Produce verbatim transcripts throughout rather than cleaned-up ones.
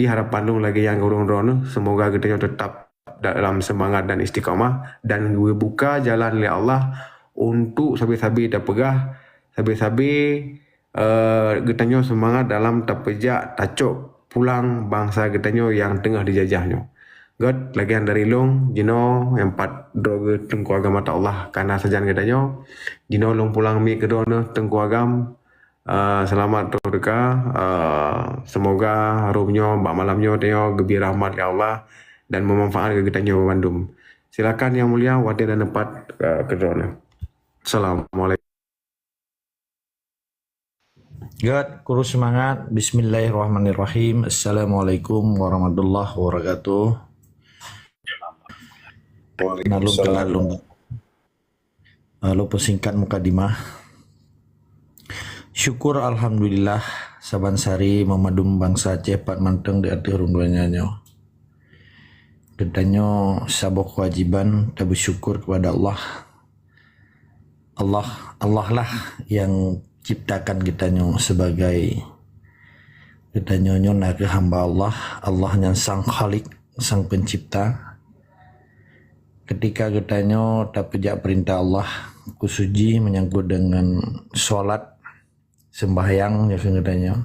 harapan lôn lagée nyang ureuëng droeneuh, seumoga geutanyoe teutap dalam seumangat dan istiqamah dan geubuka jalan lé Allah untuk sabe-sabe tapeugah, sabe-sabe, eh, geutanyoe seumangat dalam tapeujak tacok pulang bansa geutanyoe nyang teungoh dijajah nyoe. Gét, lagée nyan dari lôn, jinoe nyang pat droe geuh Teungku Agam mata Allah kana sajan geutanyoe. Jinoe lôn pulang miet keu droeneuh Teungku Agam. Ah, seulamat troh teuka. Ah, seumoga harôh nyoe bak malam nyoe tanyoe geubri rahmat lé Allah dan meumanfaat keu geutanyoe bandum. Silakan Yang Mulia, watée dan teumpat, ah, keu droeneuh. Assalamualaikum. Gét, kurus seumangat. Bismillahirrahmanirrahim. Assalamualaikum warahmatullahi wabarakatuh. Nalum Waalaikumsalam. Kelalum. Lalu peusingkat mukadimah. Syukur alhamdulillah, saban sari meumadum bansa Aceh pat mantong di ateueh rhueng donya nyoe. Geutanyoe saboh keuwajiban tabeusyukur kepada Allah. Allah, Allah lah yang ciptakan geutanyoe sebagai, geutanyoe nyoe nakeuh hamba Allah. Allah nyan sang Khalik, sang Pencipta. Ketika geutanyoe tapeujak peurintah Allah, khusus jih menyangkut dengan sholat, sembahyang, nyoe keuh geutanyoe.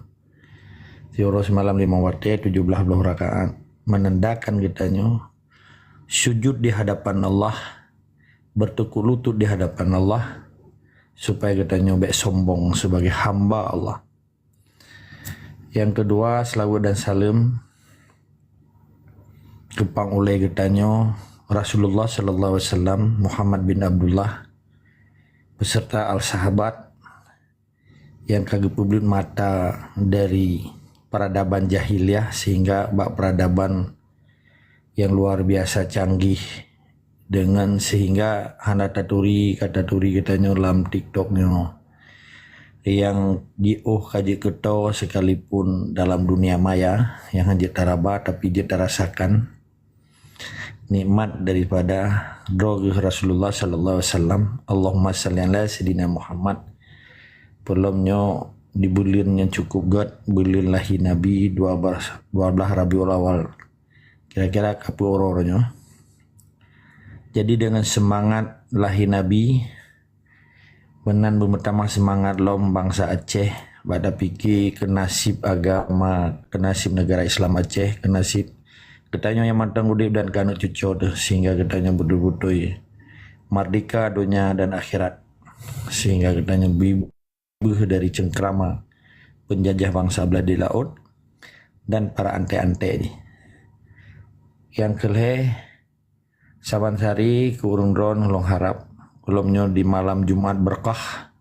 Siuroe seumalam limong watée tujoh blaih bloh rakaat, menandakan geutanyoe sujud di hadapan Allah, bertekuk lutut di hadapan Allah, supaya geutanyoe bék sombong sebagai hamba Allah. Yang kedua, selawat dan salam keupang ulée geutanyoe Rasulullah sallallahu alaihi wasallam, Muhammad bin Abdullah, beserta al-sahabat yang ka geupeubleuet mata dari peradaban jahiliyah sehingga bak peradaban yang luar biasa canggih dengan sehingga hana taturi ka taturi geutanyoe lam TikTok nyoe. Yang jiôh ka jeuet keutoe sekalipun dalam dunia maya yang hana jeuet taraba tapi jeuet tarasakan nikmat daripada droe geuh Rasulullah sallallahu alaihi wasallam. Allahumma shalli ala sayidina Muhammad. Peulom nyoe di buleuen nyang cukup gét, buleuen lahé Nabi dua belas, dua belas Rabiul Awal. Kira-kira ka peu uroe nyoe. Jadi dengan semangat lahé Nabi, meunan beumeutamah seumangat lom bansa Aceh bak tapike keu naseb agama, keu naseb neugara Islam Aceh, keu naseb geutanyoe nyang mantong udeb dan keu aneuk cucoe teuh, sehingga geutanyoe beutôi-beutôi merdeka donya dan akhirat, sehingga geutanyoe bi beuh dari cengkrama penjajah bansa blah di laôt dan para anték-anték jih. Nyang keu lhée, saban sari keu ureuëng droeneuh lôn harab, lom nyoe di malam Jumat berkah,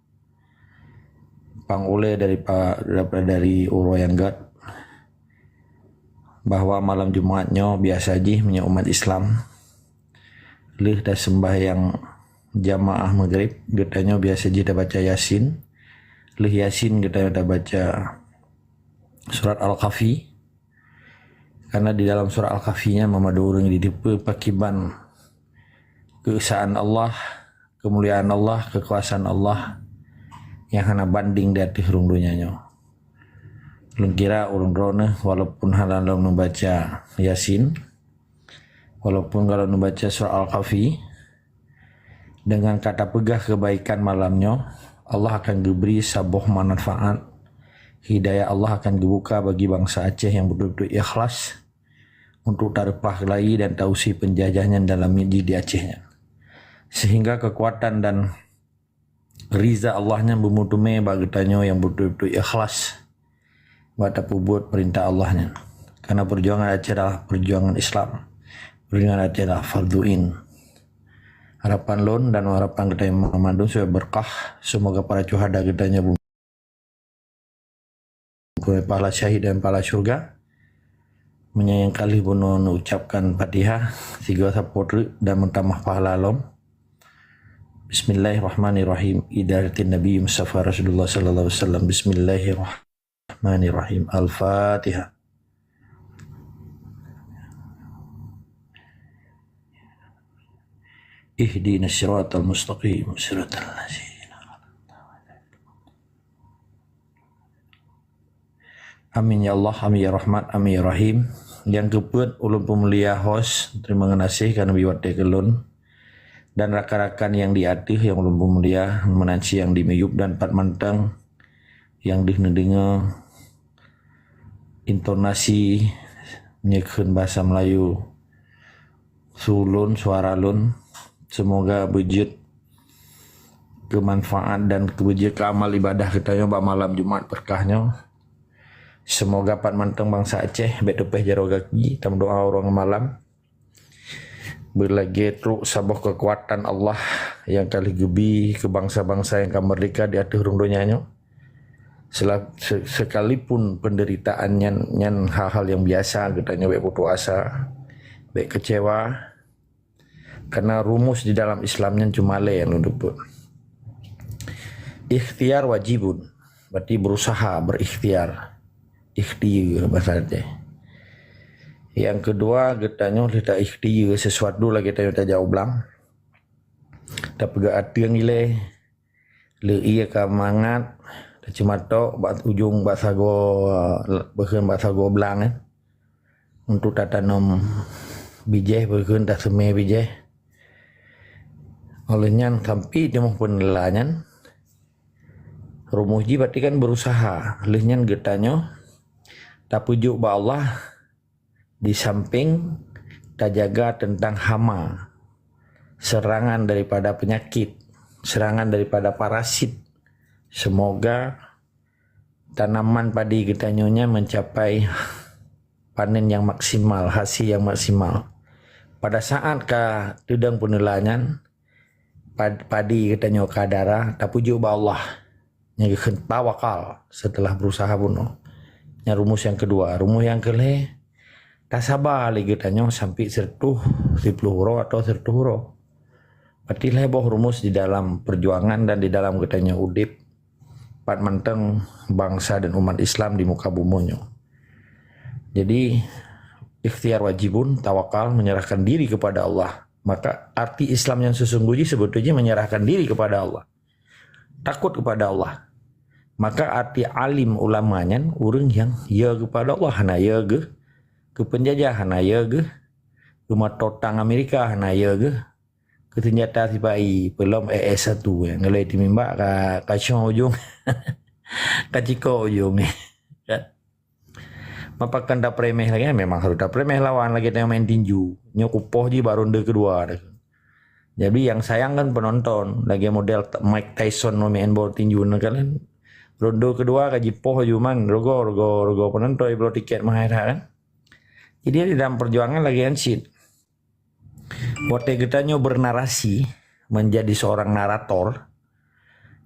pang ulée dari pa-, daripada dari uroe nyang gét, bahwa malam Jumat nyoe biasa jih meunyoe umat Islam lheueh taseumbahyang jamaah Maghrib, geutanyoe biasa jih tabaca Yasin. Lheueh Yasin geutanyoe tabaca surat Al-Kahfi. Karena di dalam surat Al-Kahfi nyan meumadu ureuëng jiteupeue pakiban keuesaan Allah, keumuliaan Allah, keukuasaan Allah nyang hana banding di ateueh rhueng donya nyoe. Lôn kira ureuëng droeneuh walaupun hana lom neubaca Yasin, walaupun ka lom neubaca surat Al-Kahfi, dengan ka tapeugah keubaikan malam nyoe, Allah akan geubri saboh manfaat. Hidayah Allah akan geubuka bagi bansa Aceh nyang beutôi-beutôi ikhlas untuk tareupah lai dan tausé peunjajah nyan dalam miet jih di Aceh nyan. Sehingga keukuatan dan riza Allah nyan beumeuteumé bak geutanyoe nyang beutôi-beutôi ikhlas bak tapeubuet peurintah Allah nyan. Karena perjuangan Aceh adalah perjuangan Islam. Perjuangan Aceh adalah fardhu ain. Harapan lôn dan harapan geutanyoe mandum supaya berkah. Semoga para syuhada geutanyoe beumeupeue pahala syahid dan pahala syurga. Meunyoe nyang ka lheueh bunoe neucapkan Fatihah, sigoe sapeue treuk dan meutamah pahala lom. Bismillahirrahmanirrahim. Ila hadratin Nabi Mustafa Rasulullah sallallahu alaihi wasallam. Bismillahirrahmanirrahim. Al-Fatihah. Ihdinas siratal mustaqim, siratal ladzina an'amta alaihim. Amin ya Allah, amin ya Rahmat, amin ya Rahim. Nyang keupeuet ulôn peumulia host, teurimong geunaséh ka neubri watée keu lôn dan rakan-rakan nyang di ateueh nyang ulôn peumulia, meunan cit nyang di miyueb dan pat mantong nyang deuh neudeungoe intonasi nyang kheun bahasa Melayu su lôn, suara lôn. Seumoga beujeuet keu manfaat dan keu beujeuet keu amal ibadah geutanyoe bak malam Jumat beurkah nyoe. Seumoga pat mantong bansa Aceh bék teupéh jaroe gaki, tameudoa uroe ngon malam. Beulagée trok saboh keukuatan Allah nyang ka lheueh geubi keu bansa-bansa nyang ka meurdehka di ateueh rhueng donya nyoe. Sela-, se-, sekalipun peunderitaan nyan, nyan hal-hal nyang biasa, geutanyoe bék putus asa, bék keucewa. Karena rumus di dalam Islam nyan cuma lé nyang lôn teupeue. Ikhtiar wajibun, berarti berusaha, berikhtiar. Ikhtiar bahasa Aceh. Nyang keudua, geutanyoe lheueh ta-ikhtiar sesuatu lagée tanyoe tajak u blang. Tapeugah ateueng ilée, lheueh ié ka mangat, taceumatok bak ujong bak sagoe, beuheun bak sagoe blang, eh, untuk tatanom bijéh, beuheun taseumé bijéh. Oleh nyan sampai teuma peuneula nyan, rumoh jih berarti kan berusaha. Lheueh nyan geutanyoe tapeujok bak Allah, di samping tajaga tentang hama, serangan daripada penyakit, serangan daripada parasit. Semoga tanaman padi geutanyoe nyan mencapai panen yang maksimal, hasil yang maksimal. Pada saat ka teudong peuneula nyan, pad-, padi geutanyoe ka dara, tapeujok bak Allah. Nyang geukheun tawakal setelah berusaha bunoe. Nyan rumus nyang keudua. Rumus nyang keulhée, tasaba lé geutanyoe sampai seureutôh siploh uroe atau seureutôh uroe. Berarti lhée boh rumus di dalam perjuangan dan di dalam geutanyoe udeb pat mantong bansa dan umat Islam di muka bumoe nyoe. Jadi, ikhtiar wajibun, tawakal, menyerahkan diri kepada Allah. Maka arti Islam yang sesungguhnya sebetulnya menyerahkan diri kepada Allah. Takut kepada Allah. Maka arti alim ulama nyan ureuëng nyang ya kepada Allah, hana ya geuh keu peunjajah, hana ya geuh keu mata utang Amerika, hana ya geuh keu seunjata sipai, peulom A S satu, ya, ngelai timimbak ka, ka cong ujong, ka cikok ujong. Mapakon tapremeh lagée, memang harus tapremeh lawan lagée tanyoe main tinju. Nyoe kupoh jih bak ronde keudua dah. Jadi yang sayang kan penonton, lagée model Mike Tyson main bola tinju nyan kan. Ronde keudua ka jipoh ju man, rogo, rogo, rogo penonton bloe tiket mahai that kan. Jadi di dalam perjuangan lagée nyan cit. Watée geutanyoe bernarasi, menjadi seorang narator,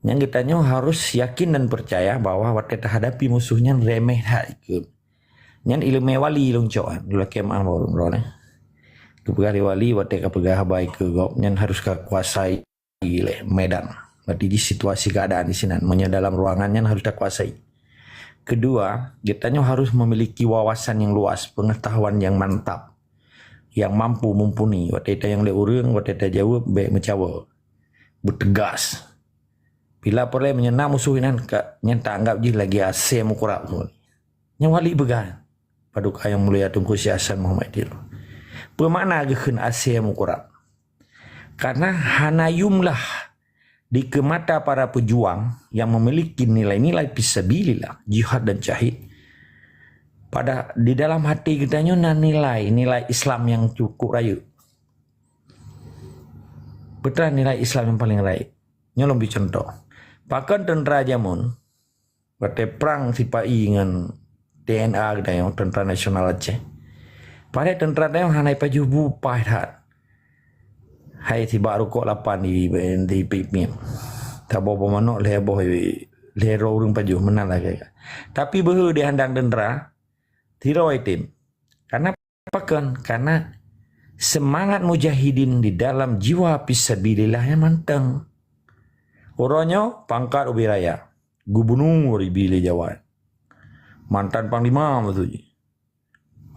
nyan geutanyoe harus yakin dan percaya bahwa watée tahadapi musoh nyan remeh that ikeuet. Nyan ileumé wali lôn cok, eh, lôn lakée meu'ah bak ureuëng droeneuh. Geupeugah lé wali, watée ka peugah haba keu gob, nyan harus ka kuasai lé medan. Berarti di situasi keadaan di sinan, meunyoe dalam ruangan nyan harus takuasai. Kedua, geutanyoe harus memiliki wawasan yang luas, pengetahuan yang mantap, yang mampu mumpuni. Watée tanyong lé ureuëng, watée tajaweueb, bék meucawa, beutegas. Bila peureulée meunyoe na musoh inan ka, nyan taanggab jih lagée asée mukurab. Nyan wali peugah, Paduka Yang Mulia Teungku Syekh Hasan Muhammad Idris. Peue makna geukheun asée mukurab? Karena hana yum lah di keumata para pejuang yang memiliki nilai-nilai fisabilillah, jihad dan syahid. Pada di dalam hati geutanyoe na nilai, nilai Islam yang cukup rayeuk. Peue nilai Islam yang paling rayeuk? Nyoe lôn bri contoh. Pakon teuntra jameun, watée prang sipai ngon T N A geutanyoe, Teuntra Nasional Aceh. Padahai teuntra tanyoe hana pajoh bu paih that. Hai sibak rukok lapan di, di pip-pip. Saboh boh manok lhée boh, lhée droe ureuëng pajoh, meunan lagée. Tapi beuhe di handang teuntra, sidroe item. Karena pakon? Karena semangat mujahidin di dalam jiwa fisabilillah nyan mantong. Uroe nyoe pangkat ubé raya, gubunur ibi lé Jawa. Mantan panglima maksud jih.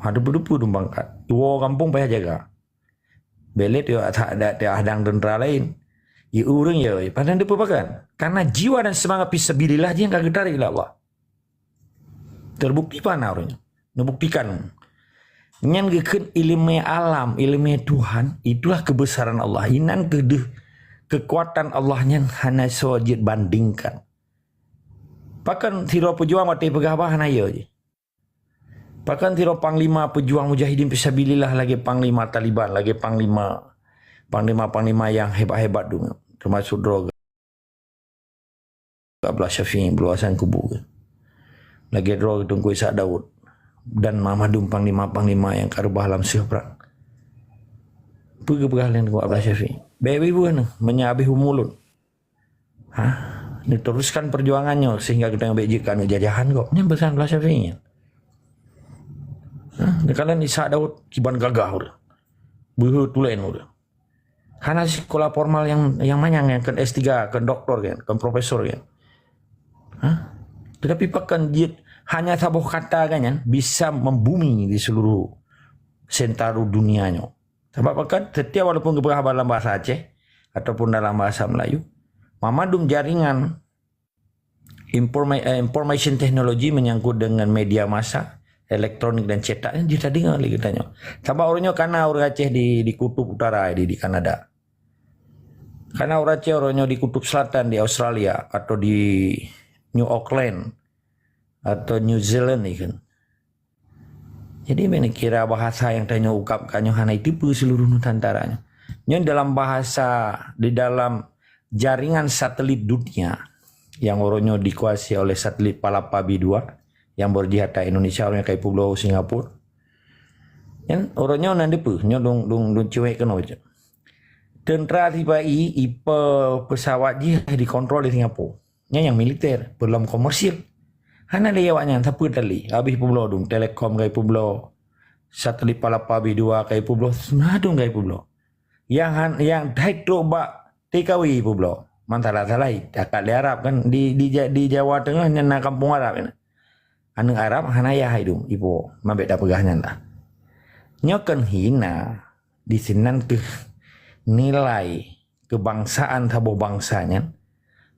Ha, deupeu-deupeu dum pangkat. Tuwoe gampông payah jaga. Belet yo ada, ada hadang teuntra laén. Ye ureuëng yo, padahai deupeu pakon? Karena jiwa dan semangat fisabilillah jih nyang ka geutarék lé Allah. Terbukti pana ureuëng nyan? Neubuktikan. Nyan geukheun ileumé alam, ileumé Tuhan, itulah keubesaran Allah. Inan keudeh keukuatan Allah nyan hana soe jeuet bandingkan. Pakon sidroe peujuang watée peugah bah hana yo jih. Pakon sidroe panglima peujuang mujahidin fisabilillah lagée panglima Taliban, lagée panglima, panglima-panglima nyang hebat-hebat dulu, termasuk droe Abdullah Syafi'i, beuluasan kubu. Lagée droe Teungku Ishak Daud dan mandum panglima-panglima nyang ka reubah lam seuh prang. Peue geupeugah lé Teungku Abdullah Syafi'i? Bék beubuih neuh, meunyo habéh umulon. Ha? Neuteruskan perjuangan nyoe sehingga geutanyoe bék jeuet keu aneuëk jajahan gob. Nyan pesan Abdullah Syafi'i nyan. Ha? Neukalon Ishak Daud kiban gagah ureuëng. Beuhe tulen ureuëng. Hana sikola formal nyang, nyang manyang, nyang kon S tiga, kon doktor kan, kon profesor kan. Ha? Tetapi pakon jeuet hanya saboh kata kan nyan bisa membumi di seluruh sentaro dunia nyoe. Sabab pakon, setiap walaupun geupeugah dalam bahasa Aceh ataupun dalam bahasa Melayu, mamandum jaringan informa-, eh, information technology menyangkut dengan media massa, elektronik dan cetak, nyan jeuet tadeungoe lé geutanyoe. Sabab uroe nyoe kana ureuëng Aceh di, di Kutub Utara di, di Kanada. Kana ureuëng Aceh uroe nyoe di Kutub Selatan di Australia atau di New Auckland atau New Zealand ikheun. Jadi, meunyoe kira bahasa nyang tanyoe ungkapkan nyoe hana jiteupeue seluruh Nusantara nyoe. Nyoe dalam bahasa, di dalam jaringan satelit dunia yang uroe nyoe dikuasai oleh satelit Palapa B dua yang berjihad di Indonesia, uroe nyoe ka ipeubloe Singapura. Nyan uroe nyoe na deupeue, nyoe dong, dong, dong cuek keunoe. Teuntra sipa-i, ipe pesawat jih dikontrol di Singapura. Nyan nyang militer, peulom komersil. Hana lé awak nyan sapeue tali, habéh peubloe dong, Telekom ka ipeubloe, satelit Palapa B dua ka ipeubloe, semadum ka ipeubloe. Nyang han, nyang that trok bak T K W ipeubloe. Man salah-salah, takat lé Arab kan, di, di, Ja-, di Jawa Teungoh nyan na kampung Arab nyan. Aneuëk Arab hana yah idong ipo, mabék tapeugah nyan lah. Nyoe kon hina, di sinan keuh nilai keubangsaan saboh bangsa nyan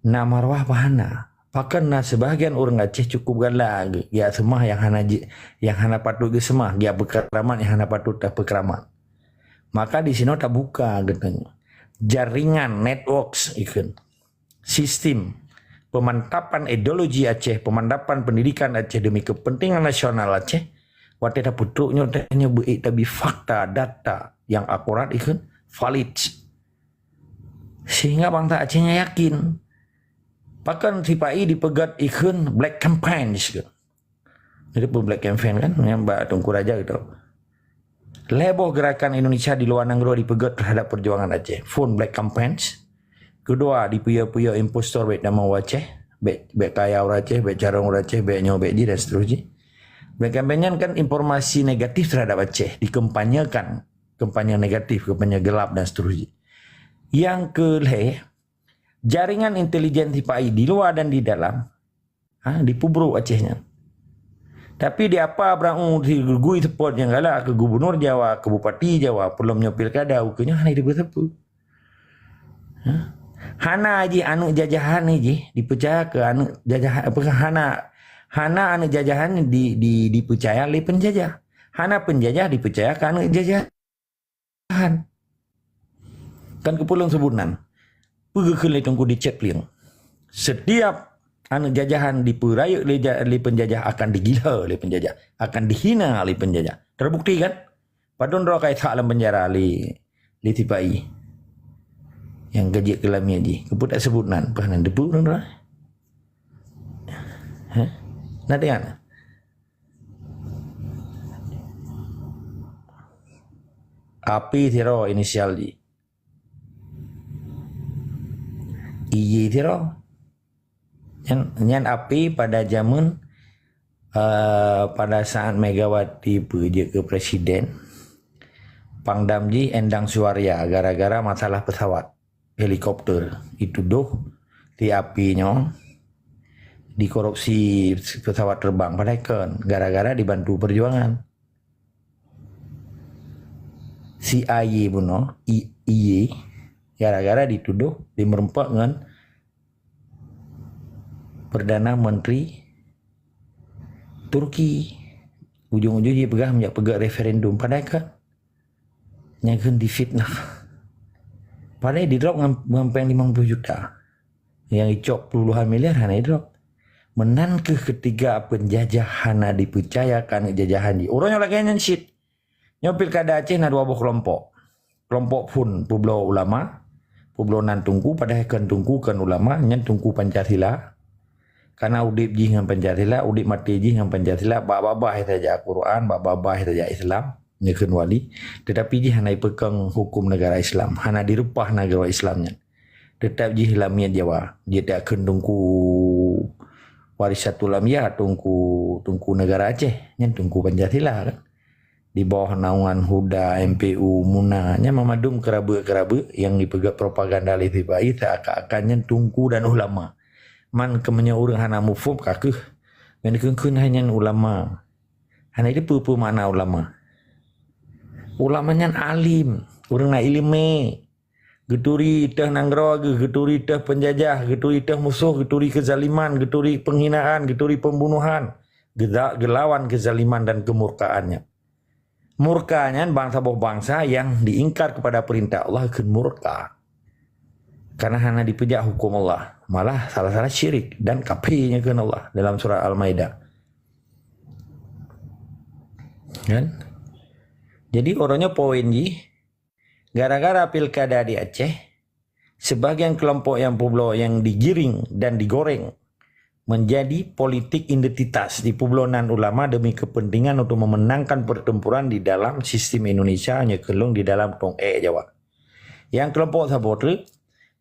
na marwah bahana. Pakon na seubahagian ureuëng Aceh cukup galak geu-, geujak seumah nyang hana ji-, nyang hana patut geuseumah, geujak peukeramat nyang hana patut tapeukeuramat. Maka di sinoe tabuka geutanyoe jaringan networks ikheun. Sistem pemantapan ideologi Aceh, pemantapan pendidikan Aceh demi kepentingan nasional Aceh, watée tapeutrok nyoe, tanyoe beuék tabi fakta, data nyang akurat ikheun, valid. Sehingga bangsa Aceh nyan yakin. Pakon sipa-i dipeugét ikheun black campaign disinan. Jadi pun black campaign kan, nyang bak Teungku Raja gitu. Lhée boh gerakan Indonesia di luwa nanggroe dipeugét terhadap perjuangan Aceh. Phon black campaigns. Keudua, dipeuyô-peuyô impostor bék tamong u Aceh, bék, bék kaya ureuëng Aceh, bék carông ureuëng Aceh, bék nyoe, bék jih dan seterusnya. Black campaign nyan kan informasi negatif terhadap Aceh, dikampanyekan, kampanye negatif, kampanye gelap dan seterusnya. Nyang keu lhée, jaringan intelijen sipa-i di luwa dan di dalam, ha, dipeubrok Aceh nyan. Tapi di apa Abraham gui support nyang galak keu gubunur Jawa, keu bupati Jawa, peulom nyoe pilkada, ukeue nyoe hana dibeusapeue. Ha? Hana jih aneuëk jajahan jih dipeucaya keu aneuëk jajahan, apa, hana, hana aneuëk jajahan di, di, dipeucaya lé penjajah. Hana penjajah dipeucaya keu aneuëk jajahan. Kan keupeue lôn sebut nan? Peue geukheun lé Teungku Richard Plieng? Setiap aneuëk jajahan dipeurayeuk lé ja-, lé penjajah akan digila lé penjajah, akan dihina lé penjajah. Terbukti kan? Padum droe ka isak lam penjara lé, lé sipa-i nyang ka jeuet keu lamiet jih. Keupeue tasebut nan? Peue nan teupeue ureuëng droe? Hah? Na teuingat? Api sidroe inisial jih. I Y sidroe. Nyan, nyan api pada jameun, eh, pada saat Megawati peujeuet keu presiden, pangdam jih Endang Suwarya gara-gara masalah pesawat helikopter. Ditudoh si api nyoe dikorupsi pesawat terbang, padahai kon, gara-gara dibantu perjuangan. Si I Y bunoe, I-, I Y, gara-gara ditudoh dimeureumpok ngon Perdana Menteri Turki. Ujong-ujong jipeugah meujak peugah referendum. Padahai ka nyang kheun difitnah. Padahai didrop ngon, ngon péng limong ploh juta. Nyang icok puluhan miliar hana idrop. Meunan kheueh keutika peunjajah hana dipeucaya keu aneuëk jajahan jih. Uroe nyoe lagée nyan cit. Nyoe pilkada Aceh na dua boh keulompok. Keulompok phon peubloe ulama, peubloe nan teungku, padahai kon teungku kon ulama, nyan teungku Pancasila. Karena udeb jih ngon Pancasila, udeb maté jih ngon Pancasila, bak babah saja Al-Quran, bak babah saja Islam, nyan kheun wali. Tetapi jih hana ipeukong huköm negara Islam, hana direupah nanggroe Islam nyan. Teutap jih lam miet Jawa, jih takheun teungku Warisatul Anbiya, teungku, teungku negara Aceh, nyan teungku Pancasila kan. Di bawah naungan HUDA, M P U, MUNA, nyan meumandum keurabeut-keurabeut nyang jipeugét propaganda lé sipa-i seakan-akan nyan teungku dan ulama. Man keumeunyoe ureuëng hana muphom ka kheueh, nyan kheun-kheun hai nyan ulama. Hana teupeue peue makna ulama. Ulama nyan alim, ureuëng na iéleumé. Geuturi teuh nanggroe geuh, geuturi teuh peunjajah, geuturi teuh musoh, geuturi keuzaliman, geuturi peunghinaan, geuturi peumbunohan, geuda-, geulawan keuzaliman dan keumurkaan nyan. Murka nyan bangsa boh bangsa nyang diingkar kepada peurintah Allah kheun murka. Karena hana dipeujak huköm Allah, malah salah-salah syirik dan kafé nyan kheun Allah dalam surat Al-Maidah. Kan? Jadi, uroe nyoe poin jih, gara-gara pilkada di Aceh, sebagian kelompok nyang peubloe nyang digiring dan digoreng menjadi politik identitas di peubloe nan ulama demi kepentingan untuk memenangkan pertempuran di dalam sistem Indonesia nyang keuneulheueh di dalam tueng ék Jawa. Nyang kelompok saboh treuk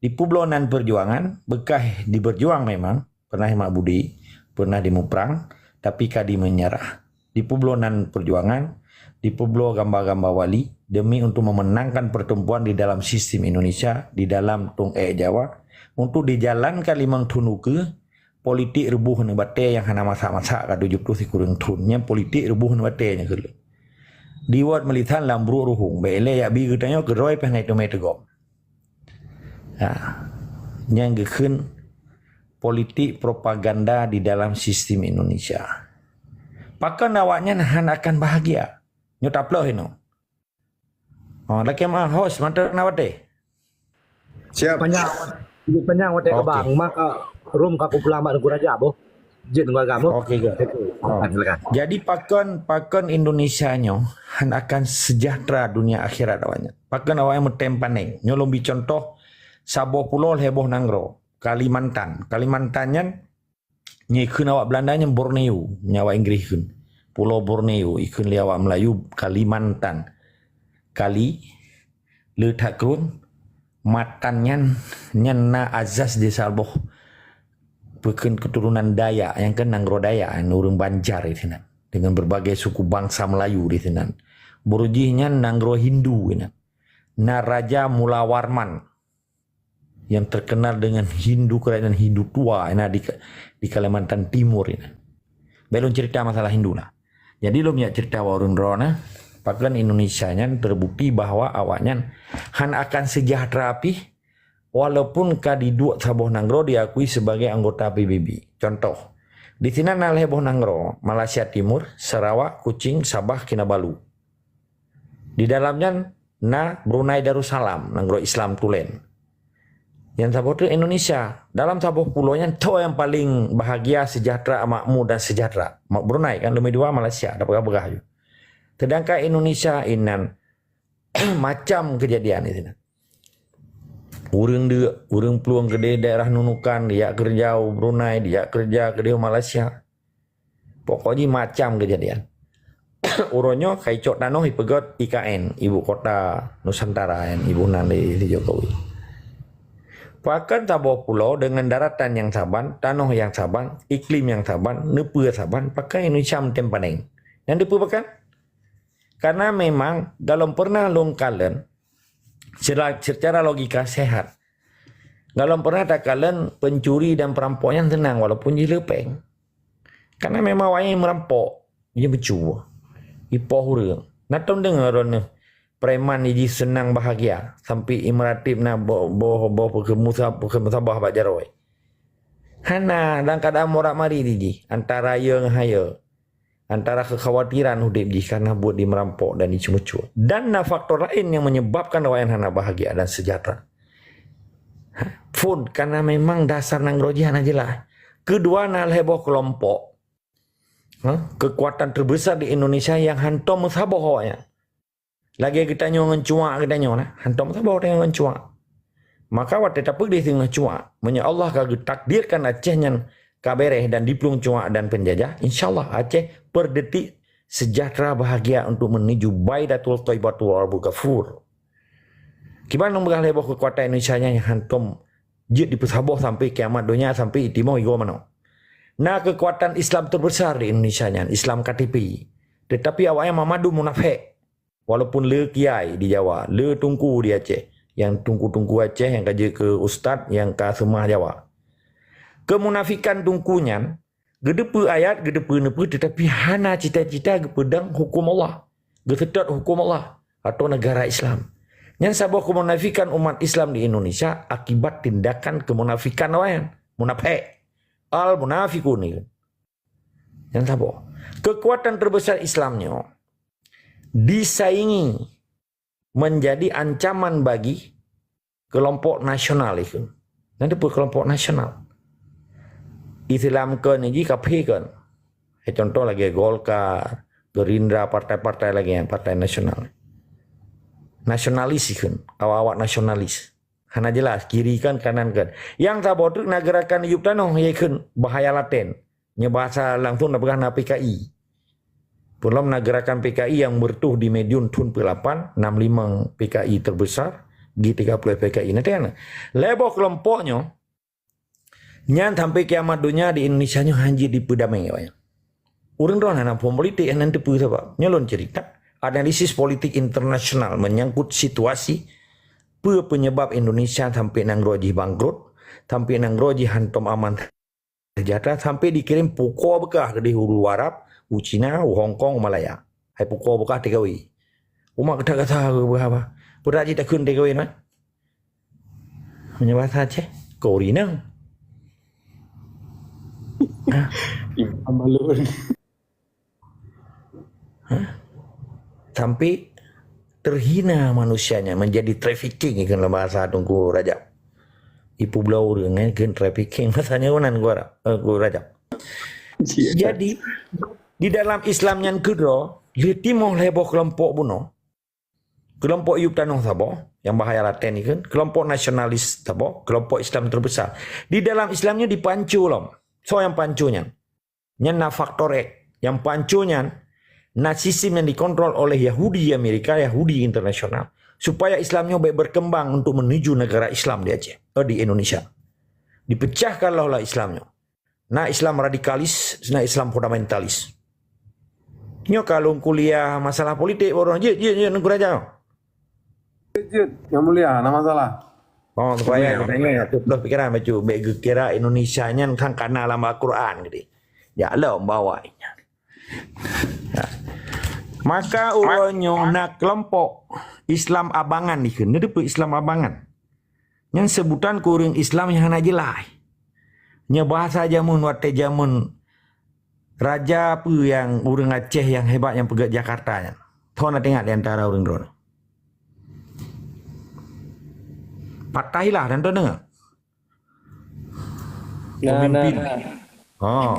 di peubloe nan perjuangan beukah diberjuang memang, pernah mat budi, pernah dimuprang, tapi ka dimeunyeurah. Di peubloe nan perjuangan, di peubloe gamba-gamba wali demi untuk memenangkan pertempuran di dalam sistem Indonesia, di dalam tueng ék Jawa, untuk dijalankan limong thon ukeue, politik reuboh neubatée nyang hana masak-masak ka tujoh ploh sikureueng thon. Nyan politik reuboh neubatée nyang keuh. Diwot meulisan lam bruek ruhueng, bék ilée yak bi geutanyoe keudroe pih hana teumé teugom. Ha. Nyang geukheun politik propaganda di dalam sistem Indonesia. Pakon awaknyan hana akan bahagia? Nyoe taplôh inoe. Oh, lakée meu'ah host, mantong na watée. Siap. Panyang, panyang watée ka Oke. bang, maka rum ka kupeulamat Teungku Rajab boh. Jin gua gamoh. Oke, good. Oh. Silakan. Jadi pakon, pakon Indonesia nyoe hana akan sejahtera dunia akhirat awaknyan. Pakon awaknyan meutem paneng. Nyoe lôn bi contoh saboh pulo lhée boh nanggroe, Kalimantan. Kalimantan nyan nyang kheun awak Belanda nyan Borneo, nyang awak Inggris kheun. Pulo Borneo, ikheun lé awak Melayu Kalimantan. Kali, le that krueng, matan nyan, nyan na azas di saboh peukheun keturunan Dayak, nyang kheun nanggroe Dayak, ureuëng Banjar di sinan. Dengan berbagai suku bangsa Melayu di sinan. Bureujih nyan nanggroe Hindu di sinan. Na Raja Mula Warman. Yang terkenal dengan Hindu, kerajaan Hindu tua, na di, di Kalimantan Timur ini. Bék lôn cerita masalah Hindu lah. Jadi lôn jak cerita bak ureuëng droeneuh, pakon Indonesia nyan terbukti bahwa awaknyan hana akan sejahtera pih walaupun ka diduek saboh nanggroe diakui sebagai anggota P B B. Contoh, di sinan na lhée boh nanggroe, Malaysia Timur, Sarawak, Kuching, Sabah, Kinabalu. Di dalam nyan na Brunei Darussalam, nanggroe Islam tulen. Nyang saboh treuk Indonesia. Dalam saboh pulo nyan, toh nyang paling bahagia, sejahtera, makmur dan sejahtera? Mak Brunei kan, leumeh dua Malaysia, dak peugah-peugah ju. Sedangkan Indonesia inan macam kejadian di sinan. Ureuëng deuk, ureuëng plueng keudeh daerah Nunukan, dijak keureuja u Brunei, dijak keureuja keudeh u Malaysia. Pokok jih macam kejadian. Uroe nyoe ka icok tanoh ipeugét I K N, ibu kota Nusantara, nyang ibu nan lé, lé Jokowi. Pakon saboh pulo dengan daratan nyang saban, tanoh nyang saban, iklim nyang saban, neupeue saban, pakon Indonesia meutem paneng? Nyan dipeue pakon? Karena memang golom pernah lôn kalon, secara, secara logika sehat, golom pernah takalon pencuri dan perampok nyan seunang walaupun jih le péng. Karena memang awaknyan meurampok, jih meucue, ipoh ureuëng. Na tom deungoe droeneuh preman jih seunang bahagia sampai imeuratéb na boh, boh, boh peukheun musa-, peukheun musabah bak jaroe? Hana, dalam keuadaan morat-marit jih antara ye ngon haye. Antara keukhawatiran udeb jih karena buet jimerampok dan jicucok. Dan na faktor laén nyang menyebabkan awaknyan hana bahagia dan sejahtera. Ha, phon, karena memang dasar nanggroe jih hana jeulaih. Keudua, na lhée boh keulompok, ha, keukuatan teubeusa di Indonesia nyang hantom meusaboh awaknyan. Lagée geutanyoe ngon cuak geutanyoe na, hantom saboh tanyoe ngon cuak. Maka watée tapeugah singoh cuak, meunyoe Allah ka geutakdirkan Aceh nyan ka béréh dan diplueng cuak dan peunjajah, insya Allah Aceh peureudeutik seujahteura bahagia untuk meunuju Baidatul Thaibatul Ardul Ghafur. Kiban nyang beugah lhée boh keukuatan Indonesia nyan nyang hantom jeuet dipeusaboh sampai kiamat donya, sampai itimoh igoe manok. Na keukuatan Islam teubeusa di Indonesia nyan, Islam K T P. Teutapi awaknyan mamadu munafék. Walaupun le kiai di Jawa, le tungku di Aceh, nyang tungku-tungku Aceh nyang ka jeuet keu ustaz nyang ka seumah Jawa. Keumunafikan tungku nyan, geuteupeue ayat, geuteupeue neupeue, teutapi hana cita-cita geupeudong huköm Allah, geuseutôt huköm Allah atau neugara Islam. Nyan saboh keumunafikan umat Islam di Indonesia akibat tindakan keumunafikan awaknyan, munafék. Al-munafiqun ni. Nyang saboh. Keukuatan teubeusa Islam nyoe disaingi meunjadi ancaman bagi keulompok nasional ikheun. Nyan teupeue keulompok nasional? Islam kon jih kafé kon. Eh, contoh lagée Golkar, Gerindra, partai-partai lagée nyan, partai nasional. Nasionalis ikheun, awak-awak nasionalis. Hana jeulaih, kiri kon, kanan kon. Nyang saboh treuk na geurakan yub tanoh, ikheun bahaya laten. Nyoe bahasa langsung na peugah na P K I. Peulom na geurakan P K I nyang meureutôh di Madiun thon peuet lapan, nam limong P K I teubeusa, G tiga puluh F P K I. Nanti kan? Lhée boh keulompok nyoe, nyan sampai kiamat donya di Indonesia nyoe hana jeuet dipeudamé awaknyan. Ureuëng droe hana phon politik, hana teupeue sabab. Nyoe lôn cerita, analisis politik internasional menyangkut situasi peue penyebab Indonesia sampai nanggroe jih bangkrut, sampai nanggroe jih hantom aman sejahtera, sampai dikirém pukoe beukah keudeh u Arab, u Cina, u Hong Kong, u Malaya. Hai pukoe beukah T K W. Umat gata-gata beukah apa? Peudak jih takheun T K W na? Meunyoe bahasa Aceh, kori nang. Ha? Imam balon. Ha? Sampai terhina manusianya, menjadi trafficking, ikheun lam bahasa Teungku Rajab. Ipubloe ureuëng, eh, ikheun trafficking, bahasa nyoe nan Teungku Rajab. Eh, Teungku Rajab. Jadi, di dalam Islam nyan keudroe, le timoh lhée boh keulompok bunoe. Keulompok yub tanoh saboh, nyang bahaya laten ikheun, keulompok nasionalis saboh, keulompok Islam teubeusa. Di dalam Islam nyoe dipanco lom. Soe nyang panco nyan? Nyan na faktor X. Nyang panco nyan na sistem nyang dikontrol oleh Yahudi Amerika, Yahudi internasional, supaya Islam nyoe bék berkembang untuk menuju negara Islam di Aceh, eh, di Indonesia. Dipecahkan lah oleh Islam nyoe. Na Islam radikalis, na Islam fundamentalis. Nyoe ka lôn kuliah masalah politik baru. Jeuet, jeuet, jeuet, Teungku Rajab. Jeuet, jeuet. Yang mulia, hana masalah. Oh, supaya kita ingat, ya, tu peugah pikiran bacut, bék geukira Indonesia nyan kan kana lam Al-Quran gitu. Ya, lom bawa nyan. Ha. Maka uroe nyoe na keulompok Islam abangan dikheun. Nyan teupeue Islam abangan? Nyan seubutan keu ureuëng Islam nyang hana jeulaih. Nyoe bahasa jameun, watée jameun raja peue nyang ureuëng Aceh nyang hebat nyang peugét Jakarta nyan. Soe na teuingat di antara ureuëng droe? Fatahillah dan droe deungoe. Nah, nah, pemimpin. Nah. Oh.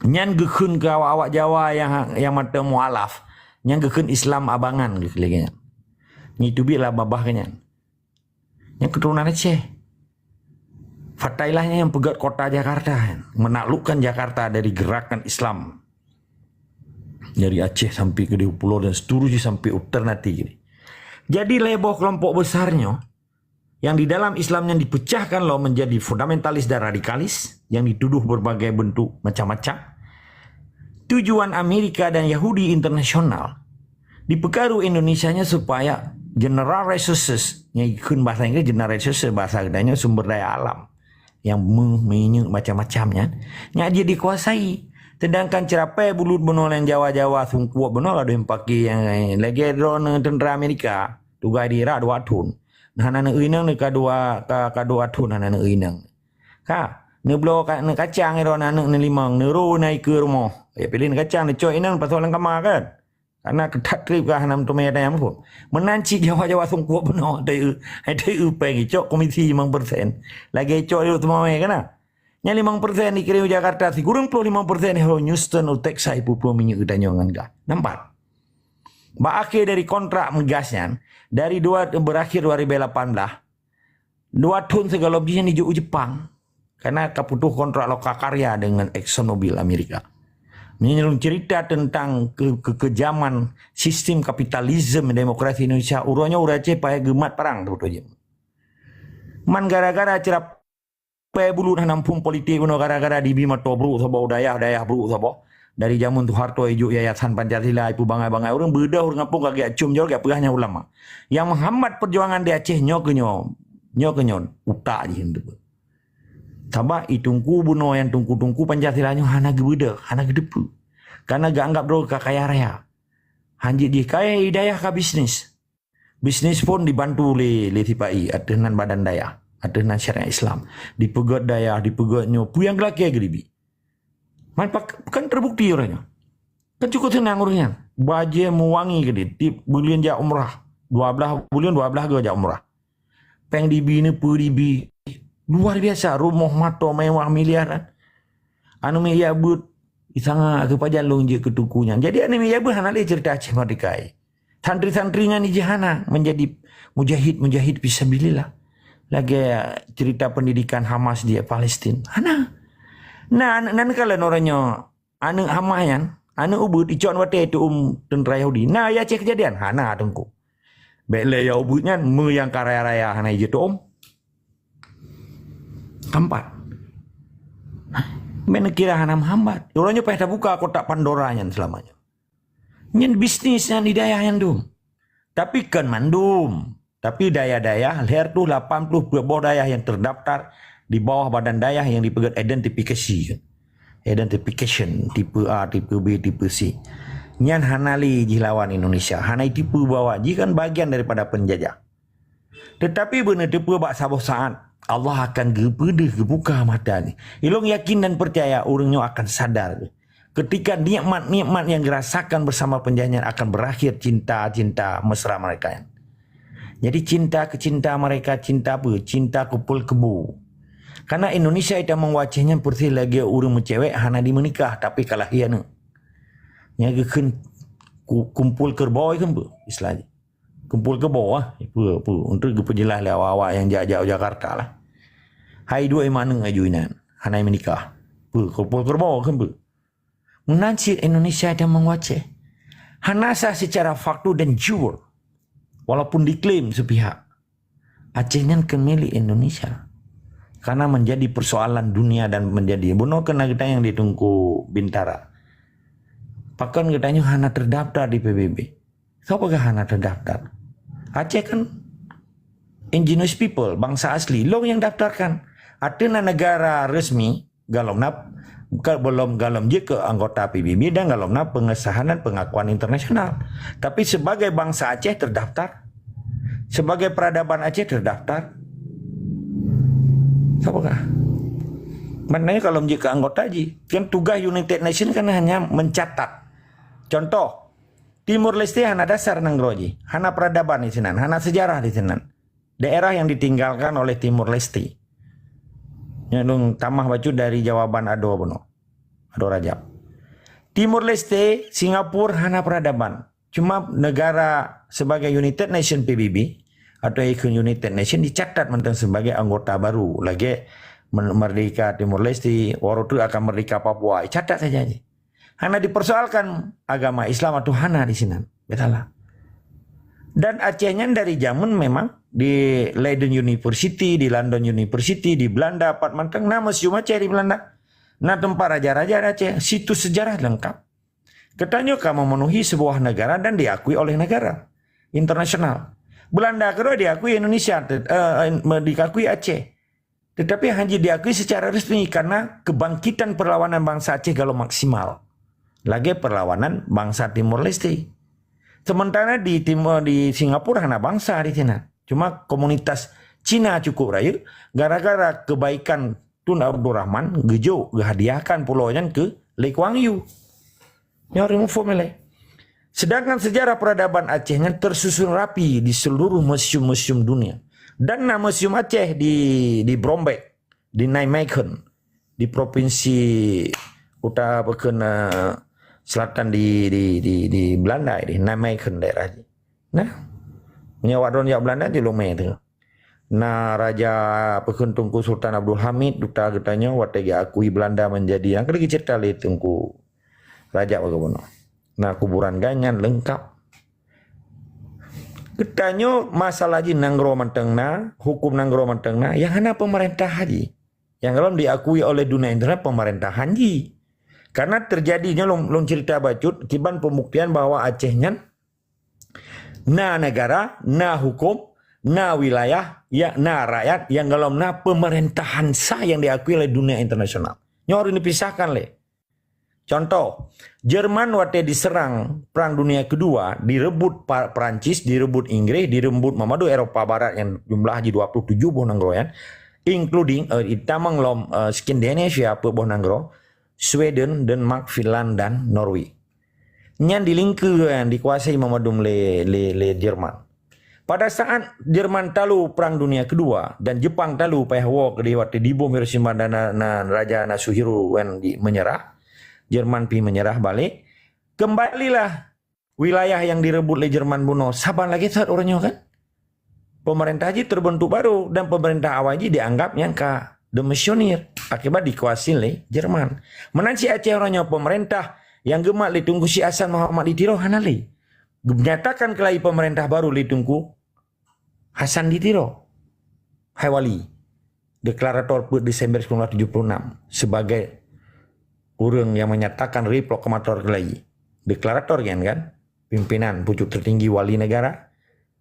Nyan geukheun keu awak-awak Jawa nyang, nyang mantong mualaf. Nyan geukheun Islam abangan geukheun lagée nyan. Nyan teubiet lam babah geuh nyan. Nyan keuturonan Aceh. Fatahillah nyan nyang peugét kota Jakarta, menaklukkan Jakarta dari gerakan Islam. Dari Aceh sampai ke Pulo dan seterusnya sampai u Ternate. Jadi, lhée boh keulompok beusar nyoe, yang di dalam Islam nyan dipecahkan lom menjadi fundamentalis dan radikalis, yang dituduh berbagai bentuk macam-macam. Tujuan Amerika dan Yahudi internasional dipeukaru Indonesia nyan supaya general resources, nyang ikheun bahasa Inggris general resources, bahasa geutanyoe sumber daya alam, nyang meu-, minyeuk macam-macam nyan, nyan jeuet dikuasai. Sedangkan ceurapai bulut bunoe nyang Jawa-Jawa, sungkuek bunoe ka deuh paké nyang lagée droe tentera Amerika, tugaih di Irak dua thon. Hana neuinong ka dua, ka, ka dua thon hana neuinong. Ka, neubloe ka, neukacang droe aneuk neulimong, neuro na ikeue rumoh. Ya pilih kacang dicok inan pasal lam kama kan. Karena keutat trip ka hana meuteumé daya muphom. Meunan cit Jawa-Jawa sungkok bunoe teu, teu péng icok komisi limong persen. Lagèe icok di Lhokseumawe kana. Nyang limong persen dikirim u Jakarta, sikureueng ploh limong persen ho Houston u Texas ipuplo minyeuk geutanyoe ngon gas. Nampak? Bak akhé dari kontrak meugas nyan, dari dua, berakhir dua ribu lapan belas, dua thon sigohlom jih nyan ijok u Jepang. Karena ka putôh kontrak loka karya dengan ExxonMobil Amerika. Meunyoe lôn cerita tentang ke-, ke-, kekejaman sistem kapitalisme demokrasi Indonesia, uroe nyoe ureueng Aceh payah geumat parang teubeutôi jih. Man gara-gara cerap Pèe bulut hana muphom politik bunoe gara-gara dibi mantong brôk saboh, dayah-dayah brôk saboh. Dari jameun Soeharto ijok Yayasan Pancasila, ipeubangai-bangai ureueng, beudôh ureueng gampông ka geujak com jaweueb, geujak peugah nyan ulama. Nyang meuhambat peujuangan di Aceh nyoe keuh nyoe, nyoe keuh nyoe utak jih teupeue. Sabab i teungku bunoe nyang teungku-teungku Pancasila nyoe hana geubeudôh, hana geuteupeue. Karena geuanggap droe ka kaya raya. Hanjeuet jih kaya i dayah ka bisnis. Bisnis phôn dibantu lé, lé sipa-i ateueh nan badan dayah, ateueh nan syariat Islam. Dipeugöt dayah, dipeugöt nyoe, peue nyang geulakèe geudibi. Man pak-, kan terbukti uroe nyoe. Kan cukup seunang uroe nyan. Bajèe meuwangi keudéh, tiep buleuen jak umrah. Dua blaih buleuen, dua blaih goe jak umrah. Péng dibi, neupeue dibi. Luar biasa, rumoh mantong mewah miliaran. Aneuk miet jak beuet, isanga keu pajan lôn jeuet keu teungku nyan. Jadi aneuk miet jak beuet hana lé cerita Aceh Merdeka. Santri-santri nyan jih hana menjadi mujahid-mujahid fisabilillah. Lagèe cerita pendidikan Hamas di Palestin. Hana. Nah, aneuk nan kalon uroe nyoe, aneuk Hamas nyan, aneuk ubeuet icok watèe teu'um teuntra Yahudi. Na i Aceh keujadian? Hana, Teungku. Bèk lé ya ubeuet nyan, meu nyang ka raya-raya hana jiteu'um. Keempat. Bèk neukira hana meuhambat. Uroe nyoe payah tabuka kotak Pandora nyan seulama nyoe. Nyan bisnis nyan di dayah nyan dum. Tapi kon mandum. Tapi dayah-dayah, lhèe reutôh lapan ploh peuet boh dayah nyang terdaftar di bawah badan dayah nyang dipeugöt identifikasi. Identification, tipe A, tipe B, tipe C. Nyan hana lé jih lawan Indonesia. Hana jitipu bahwa jih kan bagian daripada penjajah. Tetapi beuneuteupeue bak saboh saat, Allah akan geupeudeuh geubuka mata jih. Ilôn yakin dan peucaya ureueng nyoe akan sadar. Ketika nikmat-nikmat yang dirasakan bersama penjajahan akan berakhir cinta-cinta mesra mereka. Jadi cinta keu cinta mereka, cinta apa? Cinta kumpul kebo. Karena Indonesia itamong u Aceh nyan persis lagèe ureueng meucewek hana dimeunikah tapi ka lahé aneuk. Nyan geukheun ku-, kumpul kerbau kan apa istilah jih. Kumpul kebo ah. Apa, apa? Untuk geupeujeulaih lé awak-awak nyang jak-jak u Jakarta lah. Hai dua iman aneuk aju inan. Hana meunikah. Apa? Kumpul kerbau kan apa? Meunan cit Indonesia dan Aceh. Hana sah secara fakta dan jur. Walaupun diklaim sepihak. Aceh nyan keu milék Indonesia. Karena menjadi persoalan dunia dan menjadi bunoe keunan geutanyoe di Teungku Bintara. Pakon geutanyoe hana terdaftar di P B B? Soe peugah hana terdaftar? Aceh kan indigenous people, bangsa asli. Lôn nyang daftarkan. Ateueh na negara resmi, galom na, ka-, belum galom jeuet keu anggota P B B dan galom na pengesahan dan pengakuan internasional. Tapi sebagai bangsa Aceh terdaftar. Sebagai peradaban Aceh terdaftar. Soe peugah? Maknanya galom jeuet keu anggota jih. Kan tugas United Nation kan hanya mencatat. Contoh, Timor Leste hana dasar nanggroe jih, hana peradaban di sinan, hana sejarah di sinan. Daerah yang ditinggalkan oleh Timor Leste. Nyan lôn tamah bacut dari jawaban Ado bunoe. Ado Rajab. Timor Leste, Singapura hana peradaban. Cuma negara sebagai United Nation P B B atau ikon United Nation dicatat mantong sebagai anggota baru. Lagèe men-, merdeka Timor Leste, baru tu akan merdeka Papua. Dicatat saja jih. Hana dipersoalkan agama Islam atau hana di sinan. Betalah. Dan Aceh nyan dari jameun memang di Leiden University, di London University, di Belanda, pat mantong na Museum Aceh di Belanda. Na teumpat raja-raja Aceh, situs sejarah lengkap. Geutanyoe ka memenuhi sebuah negara dan diakui oleh negara internasional. Belanda keudroe diakui Indonesia, te-, eh, diakui Aceh. Tetapi hana diakui secara resmi karena kebangkitan perlawanan bangsa Aceh galom maksimal. Lagèe perlawanan bangsa Timor Leste. Sementara di Timor, di Singapura hana bangsa di sinan. Cuma komunitas Cina cukup rayeuk gara-gara kebaikan Tun Abdul Rahman geujok geuhadiahkan pulo nyan keu Lee Kuan Yew. Nyoe harus muphom ilée. Sedangkan sejarah peradaban Aceh nyan tersusun rapi di seluruh museum-museum dunia. Dan na museum Aceh di, di Brombeck, di Nijmegen, di provinsi uta-, apa kheun, eh, selatan di, di, di, di Belanda, di Nijmegen daerah jih. Nah, meunyoe awak droen jak Belanda jih lôn mé teuh. Na Raja, apa kheun, Teungku Sultan Abdul Hamid, duta geutanyoe, watée geuakui Belanda menjadi, nyang ka lagée cerita lé Teungku Rajab bagaimana. Na kuburan geuh nyan leungkap. Geutanyoe masalah jih nanggroe mantong na, huköm nanggroe mantong na, nyang hana peumeurintah jih. Nyang gohlom diakui oleh dunia internasional pemerintahan jih. Karena terjadi, nyoe lôn, lôn cerita bacut, kiban pembuktian bahwa Aceh nyan na negara, na huköm, na wilayah, ya, na rakyat, nyang gohlom na pemerintahan sah yang diakui oleh dunia internasional. Nyoe harus dipisahkan lé. Contoh, Jerman watée diserang Perang Dunia Kedua, direbut Pa-, Perancis, direbut Inggris, direbut meumadu Eropa Barat nyang jumlah jih dua puluh tujoh boh nanggroe nyan, including, eh, itamong lom, eh, Skandinavia peuet boh nanggroe, Sweden, Denmark, Finland, dan Norway. Nyan dilingkeue, nyan dikuasai meumadu lé, lé, lé Jerman. Pada saat Jerman talu Perang Dunia Kedua dan Jepang talu payah woe keudeh watée dibom Hiroshima dan na, na, Raja Nasuhiro wan di, menyerah, Jerman pi menyerah balek, kembalilah wilayah yang direbut lé Jerman bunoe saban lagée that uroe nyoe kan. Pemerintah jih terbentuk baru dan pemerintah awai jih dianggap nyang ka demisionir akibat dikuasai lé Jerman. Meunan cit Aceh uroe nyoe pemerintah nyang geumat lé Teungku Syekh Hasan Muhammad di Tiro hana lé. Geunyatakan keulai pemerintah baru lé Teungku Hasan di Tiro. Hai Wali, deklarator peuet Desember seribu sembilan ratus tujuh puluh enam sebagai ureuëng nyang menyatakan diri proklamator keulai. Deklarator kan, kan? Pimpinan pucuk tertinggi wali negara,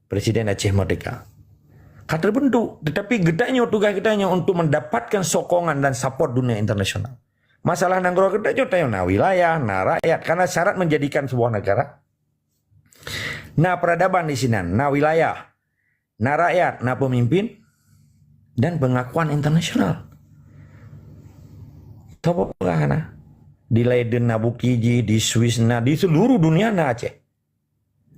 Presiden Aceh Merdeka. Ka terbentuk, tetapi geutanyoe tugas geutanyoe untuk mendapatkan sokongan dan support dunia internasional. Masalah nanggroe geutanyoe, tanyoe na wilayah, na rakyat, karena syarat menjadikan sebuah negara na peradaban di sinan, na wilayah, na rakyat, na pemimpin, dan pengakuan internasional. Tahu apa hana? Di Leiden na buki jih, di Swiss na, di seluruh dunia na Aceh.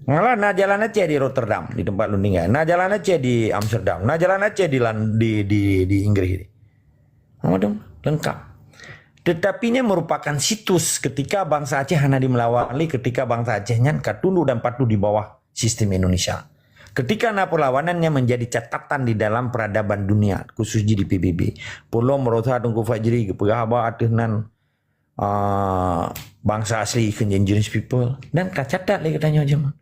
Malah na jalan Aceh di Rotterdam, di tempat lôn tinggai. Na jalan Aceh di Amsterdam, na jalan Aceh di Lan-, di, di, di Inggris. Nama dong? Lengkap. Tetapi ini merupakan situs ketika bangsa Aceh hana dimelawan lé, ketika bangsa Aceh nyan ka tunduk dan patuh di bawah sistem Indonesia. Ketika na perlawanan nyan menjadi catatan di dalam peradaban dunia, khusus jih di P B B. Pulo meurasa Teungku Fajri geupeugah haba ateueh nan, ah, bangsa asli keu indigenous people dan ka catat lé geutanyoe jameun.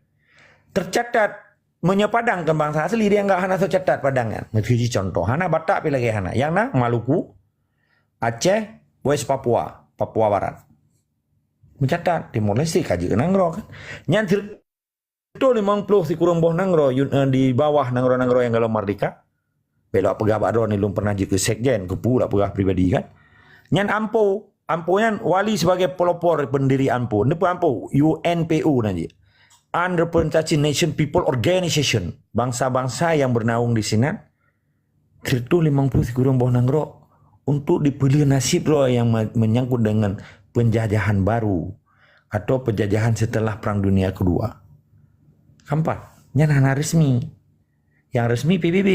Tercatat, meunyoe Padang kan bangsa asli, dia enggak hana tercatat Padang kan. Meusti contoh, hana Batak pi lagée hana. Yang na Maluku, Aceh, West Papua, Papua Barat. Mencatat Timor Leste ka jeuet nanggroe kan. Nyan sireutoh limong ploh sikureueng boh nanggroe yun-, eh, di bawah nanggroe-nanggroe nyang gohlom merdeka. Bèk lôn peugah bak droeneuh lôn pernah jeuet keu sekjen, keu peue lôn peugah pribadi kan. Nyan ampo, ampo nyan wali sebagai pelopor pendiri ampo. Neupeu ampo, U N P O nan jih. Unrepresented Nation People Organization. Bangsa-bangsa yang bernaung di sinan. Sireutoh limong ploh sikureueng boh nanggroe untuk dipeulheueh nasib droe nyang me-, menyangkut dengan penjajahan baru atau penjajahan setelah Perang Dunia Kedua. Keempat, nyan hana resmi. Yang resmi P B B.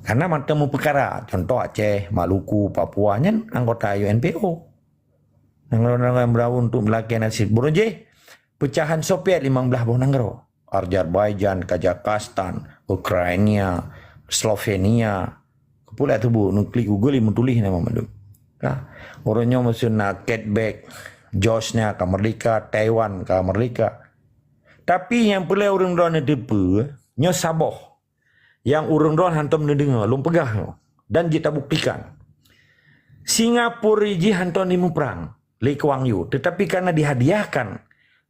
Karena mantong meupeukara, contoh Aceh, Maluku, Papua, nyan anggota U N P O. Nanggroe-nanggroe yang berawon untuk melakée nasib. Bunoe jih, pecahan Soviet limong blaih boh nanggroe. Azerbaijan, Kazakhstan, Ukraina, Slovenia. Keu peue lôn teubiet, neuklik Google, meutuléh nama mandum. Ka. Uroe nyoe maksud na Quebec, Georgia ka merdeka, Taiwan ka merdeka. Tapi nyang peureulée ureuëng droeneuh teupeue, nyoe saboh nyang ureuëng droeneuh hantom neudeungoe, lôn peugah nyoe dan jeuet tabuktikan. Singapura jih hantom jimuprang lé Kuang Yu, tetapi karena dihadiahkan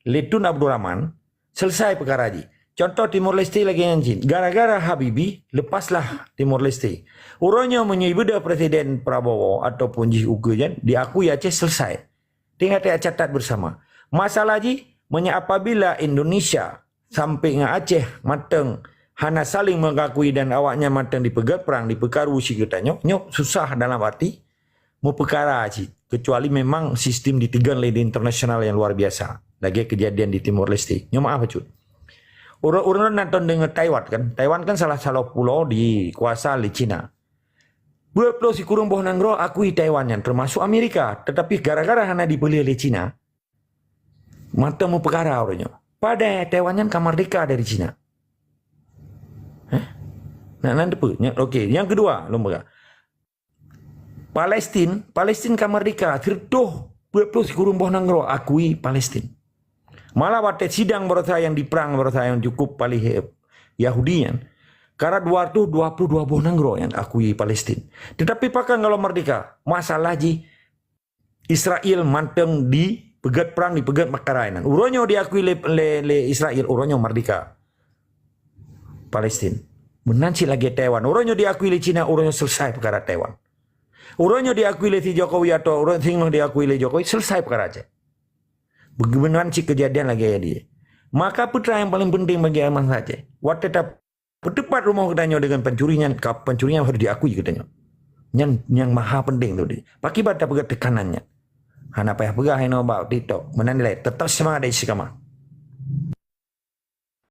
lé Tun Abdul Rahman, selesai peukara jih. Contoh Timor Leste lagée nyan cit. Gara-gara Habibie, lepaslah Timor Leste. Uroe nyoe meunyoe ibeudoh Presiden Prabowo ataupun jih ukeue nyan, diakui Aceh selesai. Tinggai tacatat bersama. Masalah jih, meunyoe apabila Indonesia sampai ngon Aceh mantong hana saling mengakui dan awaknyan mantong dipeugét prang, dipeukaru si geutanyoe, nyoe susah dalam arti meupeukara cit, kecuali memang sistem ditigon lé di internasional nyang luar biasa, lagée kejadian di Timor Leste. Nyoe meu'ah bacut. Ureuëng-ureuëng nonton deungon Taiwan kan, Taiwan kan salah satu pulo dikuasa lé Cina. Peuet ploh sikureueng boh nanggroe akui Taiwan nyan, termasuk Amerika. Tetapi gara-gara hana dipeuleueh lé Cina, mantong meupeukara ureuëng nyoe. Padahai Taiwan nyan ka merdeka dari Cina. Hah? Nak nan teupeu? Okey, nyang kedua, lom peugah. Palestin, Palestin ka merdeka, sireutoh peuet ploh sikureueng boh nanggroe akui Palestin. Malah watée sidang baroesa nyang diperang, baroesa nyang cukup palih, eh, Yahudi nyan, kara dua ratus dua puluh dua boh nanggroe nyang akui Palestin. Tetapi pakon gohlom merdeka? Masalah jih Israel mantong dipeugét perang, dipeugét peukara nyan. Uroe nyoe diakui lé, lé, lé Israel, uroe nyoe merdeka Palestin. Meunan cit lagée Taiwan. Uroe nyoe diakui lé Cina, uroe nyoe selesai peukara Taiwan. Uroe nyoe diakui lé si Jokowi atau uroe singoh diakui lé Jokowi, selesai peukara Aceh. Beugeubeunan cit kejadian lagée jadi. Maka peue nyang paling penting bagi bansa Aceh, watée ta peuteupat rumoh geutanyoe deungon pancuri nyan, ka pancuri nyan harôh diakui geutanyoe. Nyan nyang maha penting tu. Pakriban tapeugah tekanan nyan? Hana payah peugah inoe bak TikTok. Meunan ilée, tetap semangat dan istiqamah.